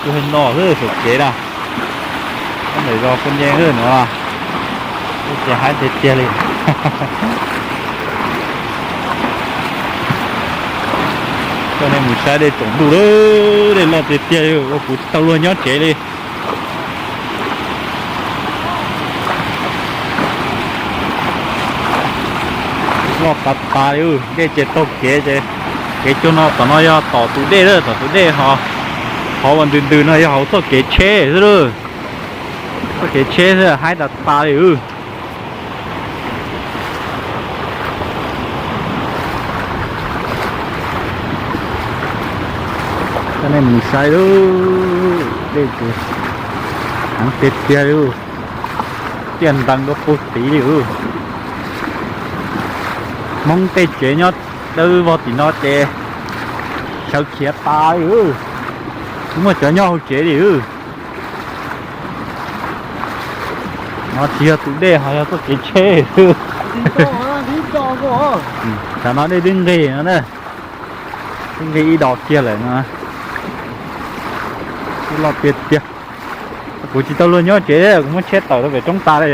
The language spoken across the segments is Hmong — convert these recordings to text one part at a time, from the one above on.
Tuaj no xwb saum kev na, ntawm zos Phu Nce xwb no, ces haib tiag tiag li. Coj nej mus saib dej tsaus ntuj lawm, dej loj tiag tiag li, ua kuv tsis tau luag nyob tsev li. Loj tas tas li, dej ces taug kev ces, kev cua no tom no yog tom tus dej lawm, tom tus dej ho, qhov uas ntws ntws no yog hauv txoj kev tsheb xwb lawm. Txoj kev tsheb xwb haib tas tas li. Coj nej mus saib lub dej ces heev tiag tiag li, tiaj ntees nkaus puag tid li. Hmoob tej tsev nyob dawb vog tim no ces sawv khiav tas li. Tsis muaj cov nyob hauv tsev li. No tsis yog tus dej ho yog txoj kev tsheb. Tam no dej twb nqig no na, twb nqig ib dos kiag lawm no. Loj tiag tiag. Kuv tsis tau luag nyob tsev, kuv muab tsheb tawm rau pem roob tas li.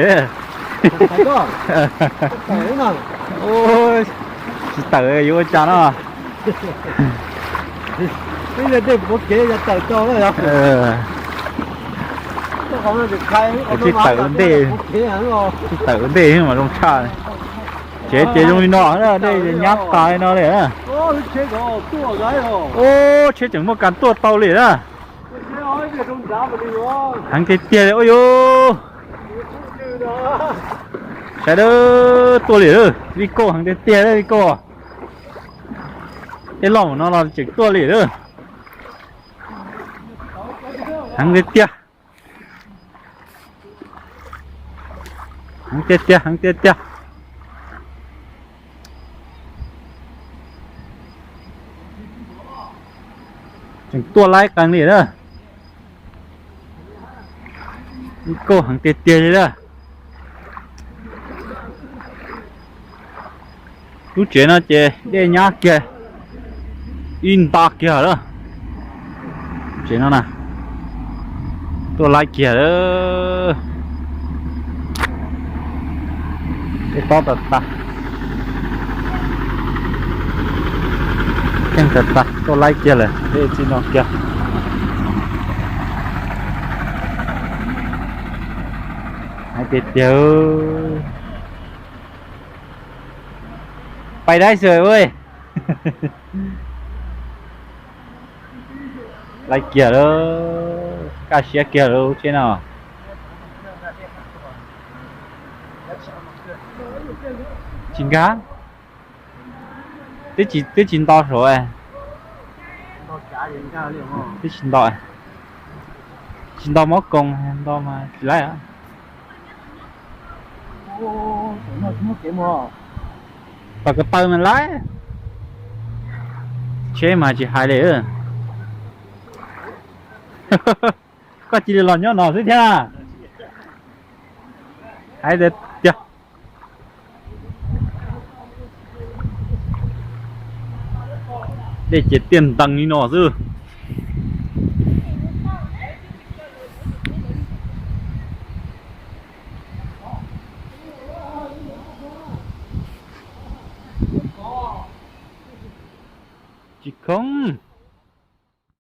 Tsis tawm yuav ua cas no. Tsis tawm ntej, tsis tawm ntej mas zoo tshaj. Tsev ces zoo li no, dej nyab tas li no li. Ub, tsheb tseem muaj kas tuaj tau li na. Heev tiag tiag li ua yus. Sawv daws tuaj li, vij koj heev tiag tiag li vij koj. Tej loj no los tseem tuaj li lawm. Heev tiag tiag. Heev tiag tiag, heev tiag tiag. Tseem tuaj laib qees li na. Vij koj heev tiag tiag li lawm. Lub tsev no ces dej nyab kiag ib nta kiag lawm. Tsev no na, tuaj laib kiag lawm. Dej tob tas tas, ceeb tas tas, tuaj laib kiag lawm, dej txij no kiag. Hais tiag tiag. Pais dab xwm ua. Laib kiag lawm, kaj siab kiag lub tsheb no. Tsis nkag, twb tsis nto saum, twb tsis nto, tsis nto mob koos, nto mas tsis laib. Tom ko taw mas laib, tsheb mas tsis hais li. Koj cia li los nyob no xwb thiab. Hais tiag tiag. Dej ces tiaj ntees li no xwb. Tsis khoob.